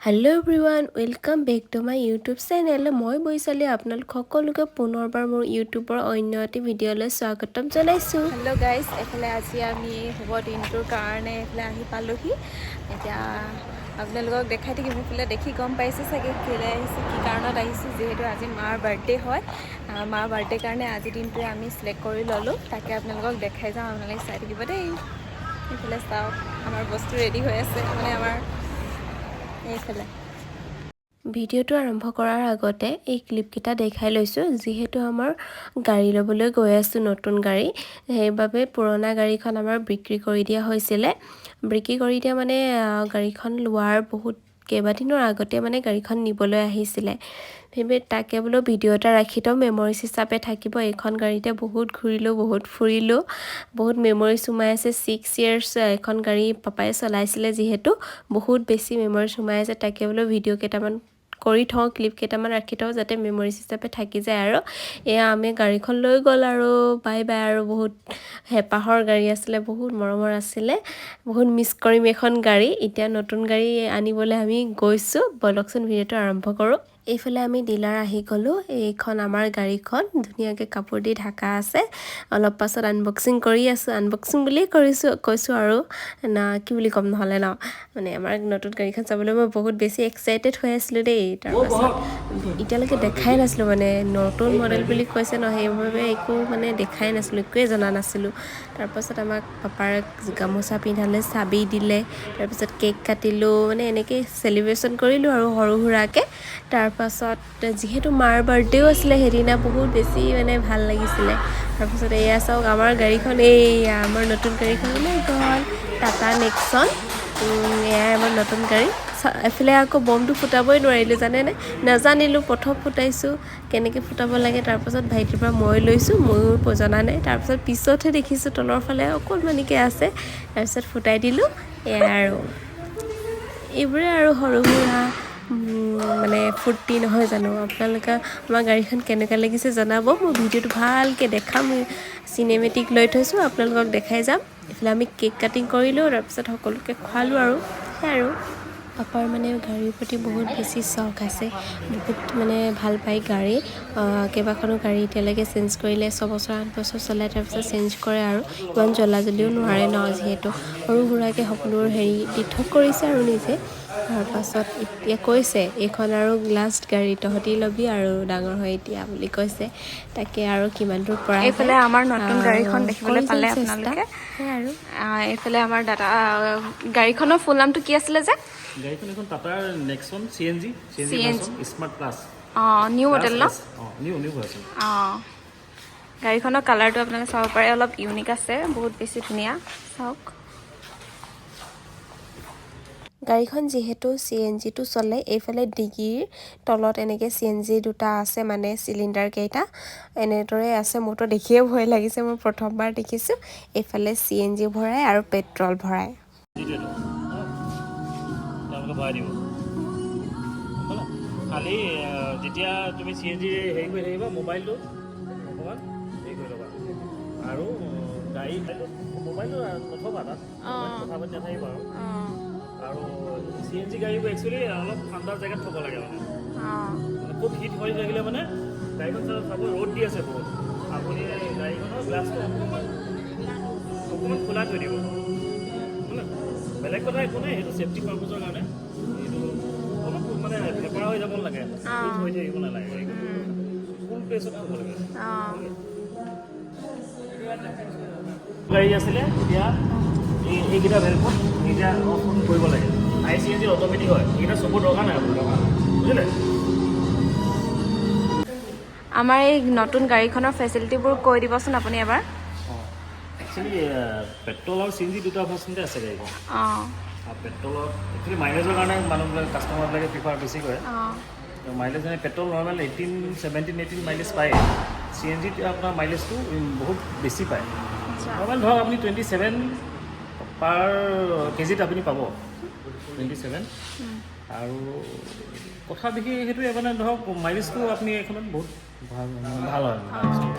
Hello everyone, welcome back to my YouTube channel. মই বৈশালী, আপোনালোক সকলোকে পুনৰবাৰ মোৰ ইউটিউবৰ অন্য এটি ভিডিঅ'লৈ স্বাগতম জনাইছোঁ। হেল্ল' গাইজ, এইফালে আজি আমি শুভ দিনটোৰ কাৰণে এইফালে আহি পালোহি। এতিয়া আপোনালোকক দেখাই থাকিম। এইফালে দেখি গম পাইছে চাগে কেলৈ আহিছোঁ, কি কাৰণত আহিছোঁ। যিহেতু আজি মাৰ বাৰ্থডে হয়, মাৰ বাৰ্থডে কাৰণে আজি দিনটোৱে আমি চিলেক্ট কৰি ল'লোঁ। তাকে আপোনালোকক দেখাই যাওঁ, আপোনালোকে চাই থাকিব দেই। এইফালে চাওক, আমাৰ বস্তু ৰেডি হৈ আছে, মানে আমাৰ এইফালে। ভিডিঅ'টো আৰম্ভ কৰাৰ আগতে এই ক্লিপকেইটা দেখাই লৈছোঁ। যিহেতু আমাৰ গাড়ী ল'বলৈ গৈ আছোঁ, নতুন গাড়ী, সেইবাবে পুৰণা গাড়ীখন আমাৰ বিক্ৰী কৰি দিয়া হৈছিলে। বিক্ৰী কৰি দিয়া মানে গাড়ীখন লোৱাৰ বহুত কেইবাদিনৰ আগতে মানে গাড়ীখন নিবলৈ আহিছিলে। সেইবাবে তাকে বোলো ভিডিঅ' এটা ৰাখি থওঁ, মেমৰিজ হিচাপে থাকিব। এইখন গাড়ীতে বহুত ঘূৰিলোঁ, বহুত ফুৰিলোঁ, বহুত মেমৰিজ সোমাই আছে। 6 ইয়েৰ্ছ এখন গাড়ী পাপাই চলাইছিলে, যিহেতু বহুত বেছি মেমৰিজ সোমাই আছে। তাকে বোলো ভিডিঅ' কেইটামান কৰি থওঁ, ক্লিপ কেইটামান ৰাখি থওঁ, যাতে মেমৰিজ হিচাপে থাকি যায়। আৰু এয়া আমি গাড়ীখন লৈ গ'ল আৰু বাই বাই। আৰু বহুত হেঁপাহৰ গাড়ী আছিলে, বহুত মৰমৰ আছিলে। বহুত মিছ কৰিম এইখন গাড়ী। এতিয়া নতুন গাড়ী আনিবলৈ আমি গৈছোঁ। ব'লকচোন, ভিডিঅ'টো আৰম্ভ কৰোঁ। এইফালে আমি ডিলাৰ আহি গ'লোঁ। এইখন আমাৰ গাড়ীখন, ধুনীয়াকৈ কাপোৰ দি ঢাকা আছে। অলপ পাছত আনবক্সিং কৰি আছোঁ। আনবক্সিং বুলিয়েই কৰিছোঁ, কৈছোঁ আৰু না কি বুলি ক'ম নহ'লে ন? মানে আমাৰ নতুন গাড়ীখন চাবলৈ মই বহুত বেছি এক্সাইটেড হৈ আছিলোঁ দেই। তাৰপাছত এতিয়ালৈকে দেখাই নাছিলোঁ, মানে নতুন মডেল বুলি কৈছে ন, সেইবাবে একো মানে দেখাই নাছিলোঁ, একোৱে জনা নাছিলোঁ। তাৰপাছত আমাক পাপাৰ গামোচা পিন্ধালে, চাবি দিলে, তাৰপিছত কেক কাটিলোঁ, মানে এনেকৈ চেলিব্ৰেশ্যন কৰিলোঁ আৰু সৰু সুৰাকৈ। তাৰপাছত যিহেতু মাৰ বাৰ্থডেও আছিলে সেইদিনা, বহুত বেছি মানে ভাল লাগিছিলে। তাৰপাছত এয়া চাওক আমাৰ গাড়ীখন, এইয়া আমাৰ নতুন গাড়ীখন ওলাই গ'ল, টাটা নেক্সন। এয়াই আমাৰ নতুন গাড়ী। এইফালে আকৌ বমটো ফুটাবই নোৱাৰিলোঁ, জানেনে? নাজানিলোঁ, প্ৰথম ফুটাইছোঁ, কেনেকৈ ফুটাব লাগে। তাৰপাছত ভাইটিৰ পৰা মই লৈছোঁ, ময়ো জনা নাই। তাৰপাছত পিছতহে দেখিছোঁ তলৰ ফালে অকণমানিকৈ আছে। তাৰপিছত ফুটাই দিলোঁ। এয়াই আৰু এইবোৰে আৰু সৰু সুৰা মানে ফূৰ্তি নহয় জানো? আপোনালোকে আমাৰ গাড়ীখন কেনেকুৱা লাগিছে জনাব। মই ভিডিঅ'টো ভালকৈ দেখাম, চিনেমেটিক লৈ থৈছোঁ, আপোনালোকক দেখাই যাম। এইফালে আমি কেক কাটিং কৰিলোঁ, তাৰপিছত সকলোকে খোৱালোঁ আৰু সেয়াই। আৰু পাপাৰ মানে গাড়ীৰ প্ৰতি বহুত বেছি চখ আছে, বহুত মানে ভাল পায় গাড়ী। কেইবাখনো গাড়ী এতিয়ালৈকে চেঞ্জ কৰিলে। 6 বছৰ 8 বছৰ চলাই তাৰপিছত চেঞ্জ কৰে। আৰু ইমান জ্বলা জ্বলিও নোৱাৰে ন, যিহেতু সৰু সুৰাকৈ সকলো হেৰি পৃথক কৰিছে আৰু নিজে। তাৰপাছত এতিয়া কৈছে, এইখন আৰু লাষ্ট গাড়ী, তহঁতি ল'বি আৰু ডাঙৰ হৈ এতিয়া বুলি কৈছে। তাকে আৰু কিমান দূৰ পৰা এইফালে আমাৰ নতুন গাড়ীখন দেখিবলৈ কৰি পালে যাম চেষ্টা। আপোনালোকে। সেয়াই আৰু। এইফালে আমাৰ দাদা, গাড়ীখনৰ ফুল নামটো কি আছিলে যে? গাড়ীখন এখন টাটাৰ Nexon CNG, CNG. CNG. Smart plus. অঁ, নিউ মডেল ন? অঁ, নিউ নিউ ভাৰ্চন। অঁ, গাড়ীখনৰ কালাৰটো আপোনালোকে চাব পাৰে, অলপ ইউনিক আছে, বহুত বেছি ধুনীয়া, চাওক। গাড়ীখন যিহেতু চিএনজিটো চলে, এইফালে ডিগিৰ তলত এনেকৈ চিএনজি দুটা আছে, মানে চিলিণ্ডাৰ কেইটা এনেদৰে আছে। মোৰতো দেখিয়ে ভয় লাগিছে, মই প্ৰথমবাৰ দেখিছোঁ। এইফালে চিএনজি ভৰাই আৰু পেট্ৰল ভৰাই। যিটো এইটো তেওঁলোকে ভৰাই দিব। গম পালা? খালি যেতিয়া তুমি চিএনজি হেৰি কৰি থাকিবা, মোবাইলটো অকণমান হেৰি কৰি ল'বা আৰু গাড়ী মোবাইলটো নথবা তাত, মোবাইল কথা পাতি নাথাকিবা। আৰু আৰু চিএনজি গাড়ীবোৰ একচুৱেলি অলপ ঠাণ্ডা জেগাত থ'ব লাগে, মানে মানে খুব হিট হৈ থাকিলে মানে গাড়ীখন চাব চাব, ৰ'দ দি আছে বহুত, আপুনি গাড়ীখনৰ গ্লাছটো অকণমান অকণমান খোলা থৈ দিব। বুজিলে? বেলেগ কথা একো নাই, সেইটো ছেফটি পাৰ্পজৰ কাৰণে। এইটো অলপ মানে ভেপাৰ হৈ যাব নালাগে, হিট হৈ থাকিব নালাগে, কুল প্লেচত থ'ব লাগে। গাড়ী আছিলে, এতিয়া এইকেইটা ভেলভত নিজে অফ অন কৰিব লাগে। I C N G automatic হয়, এইকেইটা চবু দৰকাৰ নাই আপোনাৰ, বুজিলে? আমাৰ এই নতুন গাড়ীখনৰ ফেচিলিটিবোৰ কৈ দিবচোন আপুনি এবাৰ। অঁ, একচুৱেলি পেট্ৰল আৰু চিএনজি দুটা ভাৰ্চনতে আছে গাড়ীখন। আৰু পেট্ৰলত একচুৱেলি মাইলেজৰ কাৰণে মানুহবিলাক, কাষ্টমাৰবিলাকে প্ৰিফাৰ বেছি কৰে। মাইলেজ মানে petrol normal 18, 17, 18 mileage পায়। চিএনজিত আপোনাৰ মাইলেজটো বহুত বেছি পায়। নৰ্মেল ধৰক আপুনি 27 পাৰ কেজিত আপুনি পাব, 27। আৰু কথা বিশেষ সেইটোৱে, মানে ধৰক মাইলেজটো আপুনি এইখনত বহুত ভাল ভাল হয় মানে।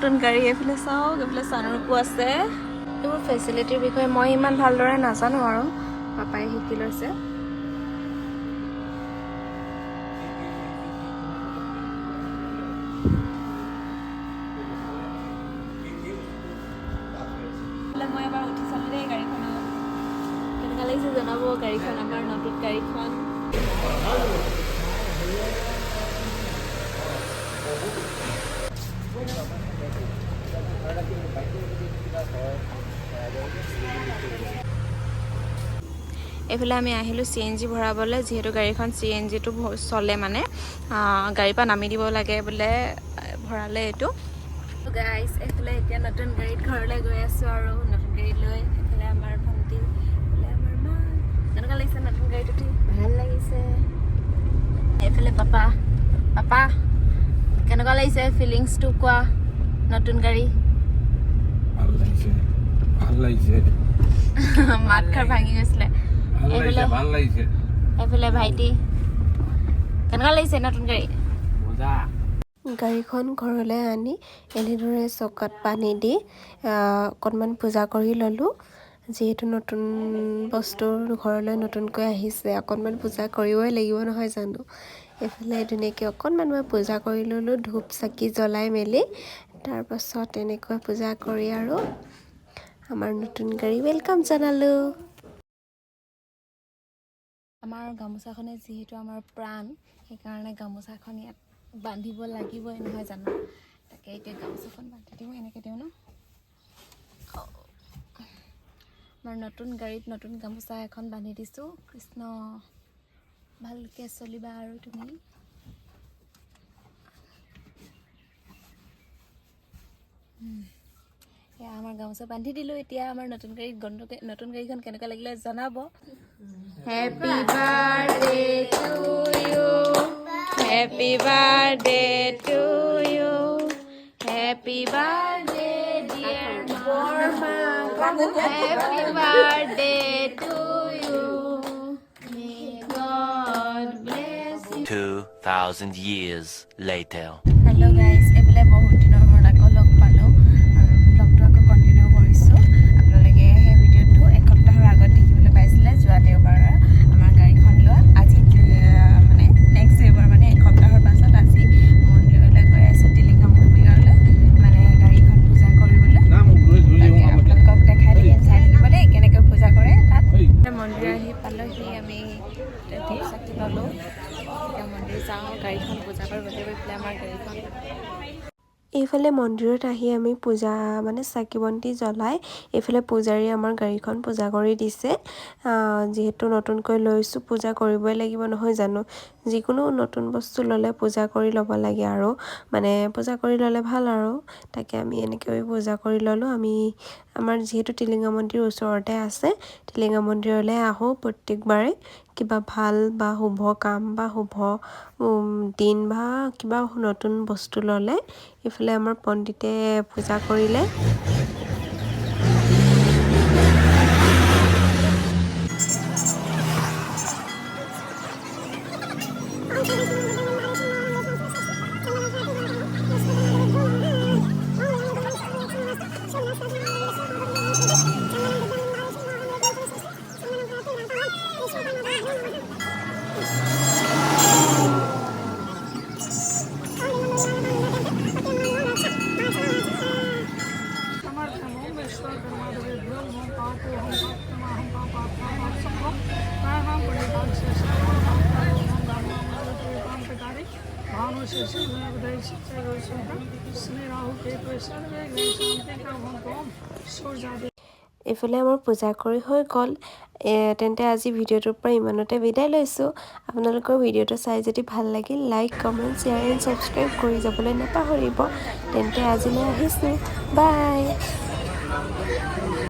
নতুন গাড়ী। এইফালে চাওক, এইফালে চানৰুফো আছে। এইবোৰ ফেচিলিটিৰ বিষয়ে মই ইমান ভালদৰে নাজানো আৰু পাপাই শিকি লৈছে। মই এবাৰ উঠি চালোঁ দেই গাড়ীখনত। কেনেকুৱা লাগিছে জনাব গাড়ীখন, আমাৰ নতুন গাড়ীখন। এইফালে আমি আহিলোঁ CNG ভৰাবলৈ, যিহেতু গাড়ীখন CNGটো চলে, মানে গাড়ীৰ পৰা নামি দিব লাগে বোলে ভৰালে এইটো। গাইজ, এইফালে এতিয়া নতুন গাড়ীত ঘৰলৈ গৈ আছোঁ আৰু নতুন গাড়ী লৈ। এইফালে আমাৰ ভণ্টি, এইফালে আমাৰ মা। কেনেকুৱা লাগিছে নতুন গাড়ীত উঠি? ভাল লাগিছে। এইফালে পাপা। পাপা, কেনেকুৱা লাগিছে ফিলিংছটো কোৱা, নতুন গাড়ী? ভাল লাগিছে, ভাল লাগিছে। মাতষাৰ ভাঙি গৈছিলে। ভাল লাগিছে। ভাল লাগিছে। এইফালে ভাইটি, কেনেকুৱা লাগিছে নতুন গাড়ী? মজা। গাড়ীখন ঘৰলৈ আনি এনেদৰে চকাত পানী দি অকণমান পূজা কৰি ল'লোঁ। যিহেতু নতুন বস্তু ঘৰলৈ নতুনকৈ আহিছে, অকণমান পূজা কৰিবই লাগিব, নহয় জানো? এইফালে ধুনীয়াকৈ অকণমান মই পূজা কৰি ল'লোঁ, ধূপ চাকি জ্বলাই মেলি। তাৰপাছত এনেকৈ পূজা কৰি আৰু আমাৰ নতুন গাড়ী welcome জনালোঁ। আমাৰ গামোচাখনে যিহেতু আমাৰ প্ৰাণ, সেইকাৰণে গামোচাখন ইয়াত বান্ধিব লাগিবই, নহয় জানো? তাকে এতিয়া গামোচাখন বান্ধি দিওঁ। এনেকৈ দিওঁ ন? অঁ। আমাৰ নতুন গাড়ীত নতুন গামোচা এখন বান্ধি দিছোঁ। কৃষ্ণ, ভালকৈ চলিবা আৰু তুমি। এয়া আমাৰ গামোচা বান্ধি দিলোঁ। এতিয়া আমাৰ নতুন গাড়ীত গন্ধ, নতুন গাড়ীখন কেনেকুৱা লাগিলে জনাব। Happy birthday to you, happy birthday to you, happy birthday dear বৰমা, happy birthday to you, may God bless you. 2,000 years later. Hello guys, এইফালে বহুত দিনৰ মূৰত আকৌ লগ পালোঁ আৰু ব্লগটো আকৌ কণ্টিনিউ কৰিছোঁ। আপোনালোকে সেই ভিডিঅ'টো এসপ্তাহৰ আগত দেখিবলৈ পাইছিলে, যোৱা দেওবাৰৰ আমাৰ গাড়ীখন লোৱা। আজি মানে নেক্সট দেওবাৰ, মানে এসপ্তাহৰ পাছত আজি মন্দিৰলৈ গৈ আছোঁ, টিলিঙা মন্দিৰলৈ, মানে গাড়ীখন পূজা কৰিবলৈ। তাকে আপোনালোকক দেখাই থাকিম, চাই থাকিব দেই কেনেকৈ পূজা কৰে তাত। মন্দিৰ আহি পালোহি আমি, ধূপ চাকি ল'লোঁ। এতিয়া মন্দিৰ যাওঁ, গাড়ীখন পূজা কৰিব লাগিব। এইফালে আমাৰ গাড়ীখন। এইফালে মন্দিৰত আহি আমি পূজা, মানে চাকি বন্তি জ্বলাই এইফালে পূজাৰীয়ে আমাৰ গাড়ীখন পূজা কৰি দিছে। যিহেতু নতুনকৈ লৈছোঁ, পূজা কৰিবই লাগিব, নহয় জানো? যিকোনো নতুন বস্তু ল'লে পূজা কৰি ল'ব লাগে আৰু মানে পূজা কৰি ল'লে ভাল আৰু তাকে আমি এনেকৈ পূজা কৰি ল'লোঁ। আমি আমাৰ যিহেতু টিলিঙা মন্দিৰ ওচৰতে আছে, টিলিঙা মন্দিৰলৈ আহোঁ প্ৰত্যেকবাৰে কিবা ভাল বা শুভ কাম বা শুভ দিন বা কিবা নতুন বস্তু ল'লে। এইফালে আমাৰ পণ্ডিতে পূজা কৰিলে। এইফালে আমাৰ পূজা কৰি হৈ গ'ল। তেন্তে আজি ভিডিঅ'টোৰ পৰা ইমানতে বিদায় লৈছোঁ। আপোনালোকৰ ভিডিঅ'টো চাই যদি ভাল লাগিল, like, comment, share and subscribe কৰি যাবলৈ নাপাহৰিব। তেন্তে আজিলৈ আহিছোঁ, বাই।